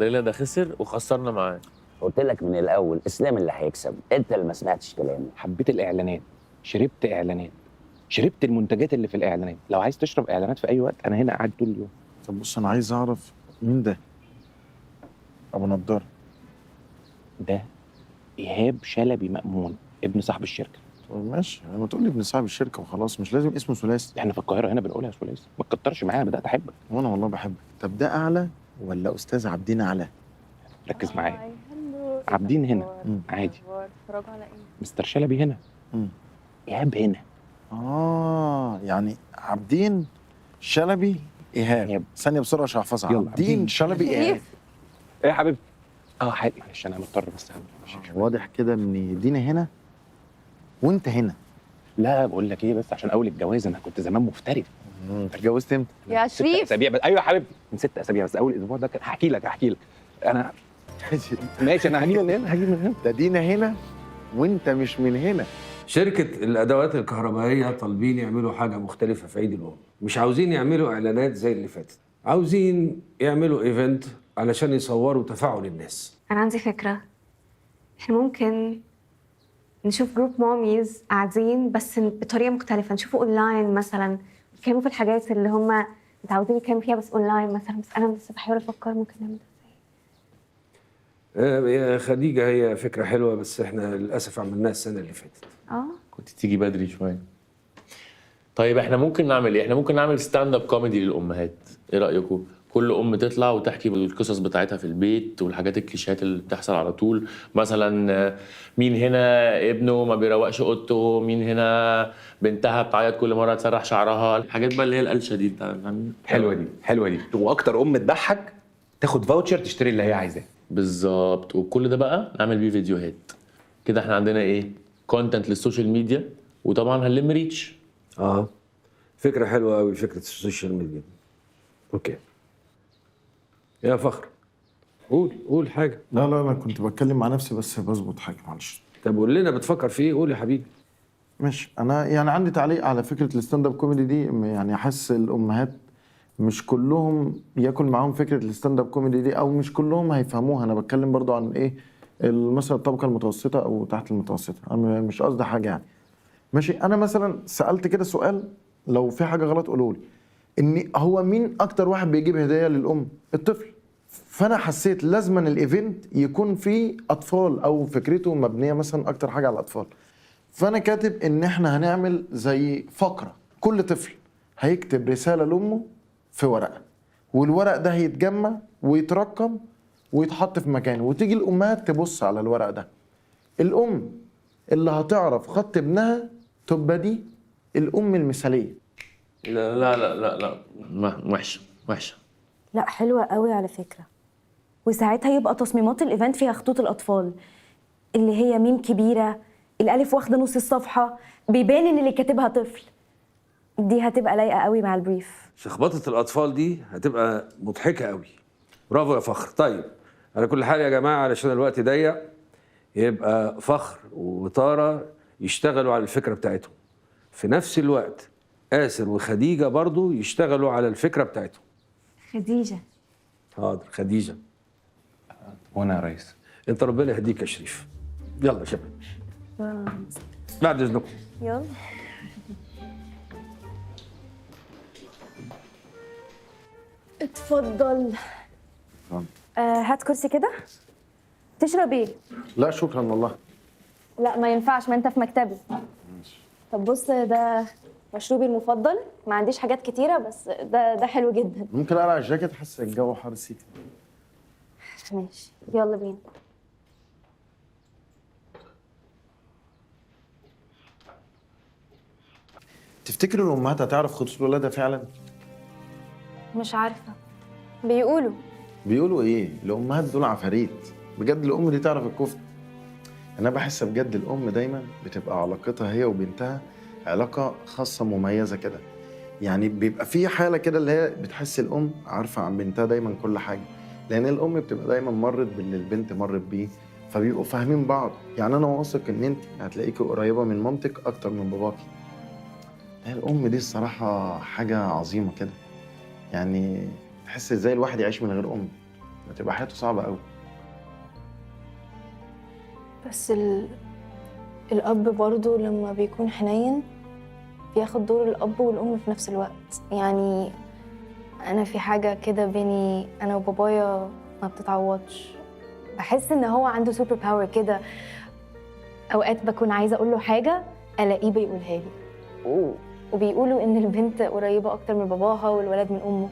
لا ده خسر وخسرنا معاه. قلت لك من الاول اسلام اللي هيكسب، انت اللي ما سمعتش كلامي. حبيت الاعلانات، شربت اعلانات، شربت المنتجات اللي في الاعلانات. لو عايز تشرب اعلانات في اي وقت انا هنا قاعد طول اليوم. طب بص، انا عايز اعرف مين ده ابو نضاره ده. ايهاب شلبي مأمون، ابن صاحب الشركة. طب ماشي، لما تقول لي ابن صاحب الشركة وخلاص، مش لازم اسمه ثلاثي. احنا في القاهرة هنا بنقولها ثلاثي. ما تكترش معايا، انا بدات احبك. وانا والله بحبك. طب ده اعلى ولا استاذ عابدين اعلى؟ ركز معايا، عابدين هنا عادي، اتفرجوا على ايه؟ مستر شلبي هنا، ايهاب هنا. يعني عابدين شلبي ايهاب. ثانية بسرعة عشان احفظها. عابدين شلبي ايهاب. ايه يا حبيبتي؟ حبيبتي معلش انا مضطر بس. واضح كده ان دينا هنا وانت هنا. لا بقول لك ايه، بس عشان اول الجواز انا كنت زمان مفتري. انت اتجوزت امتى؟ يا شريف 6 اسابيع بس. ايوه يا حبيبتي، من 6 اسابيع بس. اول اسبوع ده كان هحكي لك انا. ماشي، انا هجيب من هنا، هجيب من هنا. ده دينا هنا وانت مش من هنا. شركة الأدوات الكهربائية طالبين يعملوا حاجة مختلفة في عيد الأم، مش عاوزين يعملوا إعلانات زي اللي فاتت، عاوزين يعملوا event علشان يصوروا تفاعل الناس. أنا عندي فكرة، إحنا ممكن نشوف group mommies قاعدين بس بطريقة مختلفة، نشوفه أونلاين مثلا، يتكلموا في الحاجات اللي هم متعودين يتكلموا فيها بس أونلاين مثلا. بس أنا لسه بحاول أفكر ممكن نعمل ده إزاي. يا خديجة هي فكرة حلوة، بس إحنا للأسف عملناها السنة اللي فاتت. كنت تيجي بدري شوية. طيب احنا ممكن نعمل ايه؟ احنا ممكن نعمل stand up comedy للامهات، ايه رايكم؟ كل ام تطلع وتحكي القصص بتاعتها في البيت والحاجات الكليشيهات اللي بتحصل على طول. مثلا مين هنا ابنه ما بيروقش اوضته، مين هنا بنتها بتعيط كل مرة تسرح شعرها، الحاجات بقى اللي هي القلشه دي. حلوة دي، حلوة دي. واكتر ام تضحك تاخد voucher تشتري اللي هي عايزاه. بالظبط. وكل ده بقى نعمل بيه فيديوهات كده. احنا عندنا ايه؟ content لل social media، وطبعا هنلم reach. فكرة حلوة قوي فكرة ال social media. okay يا فخر، قول قول حاجة. لا لا انا كنت بتكلم مع نفسي بس بظبط حاجة، معلش. طب قول لنا بتفكر في ايه، قول يا حبيبي. ماشي، انا يعني عندي تعليق على فكرة ال stand up comedy دي. يعني حاسس الامهات مش كلهم ياكل معاهم فكرة ال stand up comedy دي، او مش كلهم هيفهموها. انا بتكلم برضو عن ايه، مثلا الطبقة المتوسطة او تحت المتوسطة، انا مش قصدي حاجة يعني. ماشي، انا مثلا سالت كده سؤال، لو في حاجة غلط قولوا لي، ان هو مين اكتر واحد بيجيب هديه للام؟ الطفل. فانا حسيت لازما ال event يكون فيه اطفال، او فكرته مبنية مثلا اكتر حاجة على الاطفال. فانا كاتب ان احنا هنعمل زي فقره، كل طفل هيكتب رسالة لامه في ورقة، والورق ده هيتجمع ويترقم ويتحط في مكانه، وتيجي الامهات تبص على الورق ده. الام اللي هتعرف خط ابنها تبقى دي الام المثالية. لا لا لا لا لا، وحشة وحشة. لا حلوة قوي على فكرة. وساعتها يبقى تصميمات ال event فيها خطوط الاطفال اللي هي ميم كبيرة، الالف واخده نص الصفحة، بيبان ان اللي كاتبها طفل. دي هتبقى لايقة قوي مع ال brief. شخبطه الاطفال دي هتبقى مضحكة قوي. برافو يا فخر. طيب على كل حال يا جماعة، علشان الوقت ضيق، يبقى فخر وطاره يشتغلوا على الفكرة بتاعتهم، في نفس الوقت آسر وخديجة برضو يشتغلوا على الفكرة بتاعتهم. خديجة. حاضر خديجة. وانا يا ريس؟ انت ربنا يهديك يا شريف. يلا يا شباب بعد اذنكم. يلا. اتفضل. هات كرسي كده. تشرب ايه؟ لا شكرا والله. لا ما ينفعش، ما انت في مكتبي. طب بص، ده مشروبي المفضل، ما عنديش حاجات كتيرة بس ده حلو جدا. ممكن اقلع الجاكيت؟ حاسس الجو حر سيكا. ماشي يلا بينا. تفتكروا الامهات هتعرف خطوط ولادها فعلا؟ مش عارفه. بيقولوا ايه؟ الامهات دول عفاريت بجد. الام دي تعرف الكفت. انا بحس بجد الام دايما بتبقى علاقتها هي وبنتها علاقة خاصة مميزة كده، يعني بيبقى في حاله كده اللي هي بتحس الام عارفه عن بنتها دايما كل حاجة، لان الام بتبقى دايما مرت باللي البنت مرت بيه، فبيبقوا فاهمين بعض. يعني انا واثق ان انت هتلاقيكي قريبه من مامتك اكتر من باباكي. الام دي الصراحة حاجة عظيمة كده، يعني تحس ازاي الواحد يعيش من غير ام. هتبقى حياته صعبة قوي. بس الاب برضو لما بيكون حنين بياخد دور الاب والام في نفس الوقت. يعني انا في حاجة كده بيني انا وبابايا ما بتتعوضش. بحس ان هو عنده super power كده، اوقات بكون عايزه اقول له حاجة الاقيه بيقولها لي. وبيقولوا ان البنت قريبه اكتر من باباها والولد من امه.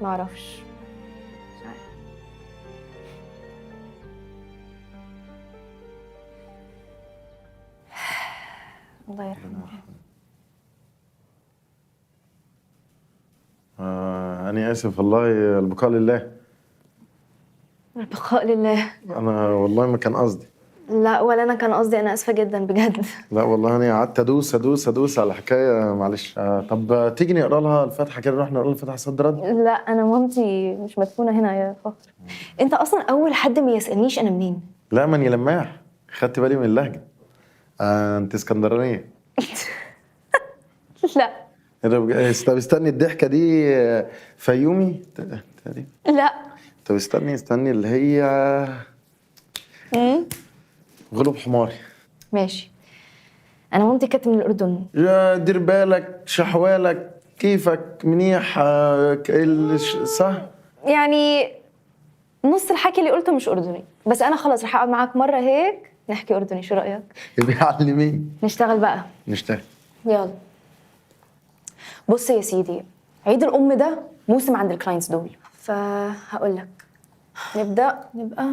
معرفش، مش عارفه. الله يرحمه. أنا آسف والله، البقاء لله. البقاء لله. أنا والله ما كان قصدي. لا ولا أنا كان قصدي، أنا آسفة جدا بجد. لا والله أنا قعدت أدوس أدوس أدوس على الحكاية، معلش. طب تيجي نقرأ لها الفاتحة كده، نروح نقرأ لها الفاتحة صد رد؟ لا أنا مامتي مش مدفونة هنا يا فخر. أنت أصلا أول حد ما يسألنيش أنا منين. لا ماني لماح، خدت بالي من اللهجة. أنت اسكندرانية. لا. طب استني، الضحكة دي فيومي تقريبا. لا. طب استني اللي هي غلب حماري. ماشي. أنا مامتي كانت من الأردن. يا دير بالك، شحوالك، كيفك، منيح، صح؟ يعني نص الحكي اللي قلته مش أردني، بس أنا خلص رح أقعد معاك مرة هيك نحكي أردني، شو رأيك؟ يبقى علميني. نشتغل بقى. نشتغل. يلا. بص يا سيدي، عيد الأم ده موسم عند ال clients دول، فهقول لك نبدأ نبقى.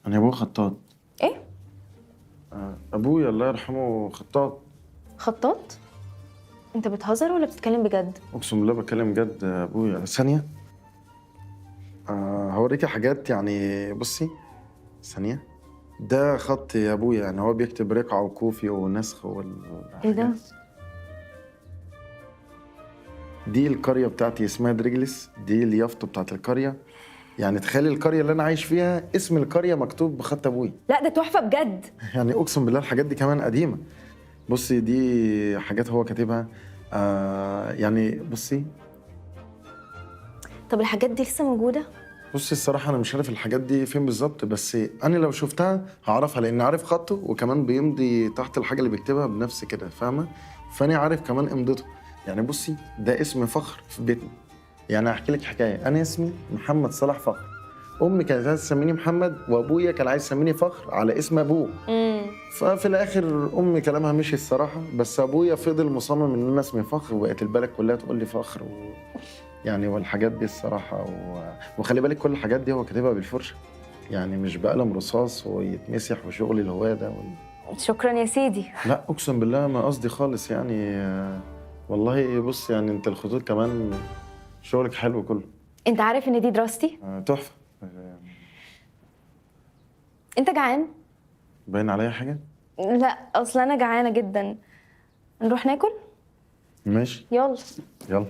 أنا أبويا خطاط. إيه؟ أبويا الله يرحمه خطاط. خطاط؟ أنت بتهزر ولا بتتكلم بجد؟ أقسم بالله بتكلم جد. أبويا. ثانية، هوريكي حاجات يعني. بصي ثانية، ده خط يا أبويا، يعني هو بيكتب رقعة وكوفي ونسخ والحاجات. إيه ده؟ دي القرية بتاعتي اسمها درجلس، دي اليافطة بتاعت القرية. يعني تخيل القرية اللي أنا عايش فيها اسم القرية مكتوب بخط أبوي. لا ده تحفة بجد. يعني أقسم بالله الحاجات دي كمان قديمة. بصي دي حاجات هو كاتبها. يعني بصي. طب الحاجات دي لسه موجودة؟ بصي الصراحة أنا مش عارف الحاجات دي فين بالظبط، بس أنا لو شفتها هعرفها، لأن عارف خطه وكمان بيمضي تحت الحاجة اللي بيكتبها بنفس كده، فاهمة؟ فأنا عارف كمان إمضته. يعني بصي ده اسم فخر في بيتنا. يعني هحكي لك حكاية، انا اسمي محمد صلاح فخر. امي كانت عايزه تسميني محمد، وابويا كان عايز يسميني فخر على اسم ابوه. ففي الاخر امي كلامها مشي الصراحة، بس ابويا فضل مصمم ان انا اسمي فخر، وبقت البلد كلها تقول لي فخر يعني والحاجات دي الصراحة. وخلي بالك كل الحاجات دي هو كاتبها بالفرشه، يعني مش بقلم رصاص ويتمسح وشغل الهواه ده شكرا يا سيدي. لا اقسم بالله ما قصدي خالص يعني. والله بص يعني انت الخطوط كمان شغلك حلو كله. انت عارف ان دي دراستي؟ تحفة. انت جعان؟ باين عليا حاجة؟ لا اصل انا جعانة جدا. نروح ناكل؟ ماشي يلا يلا.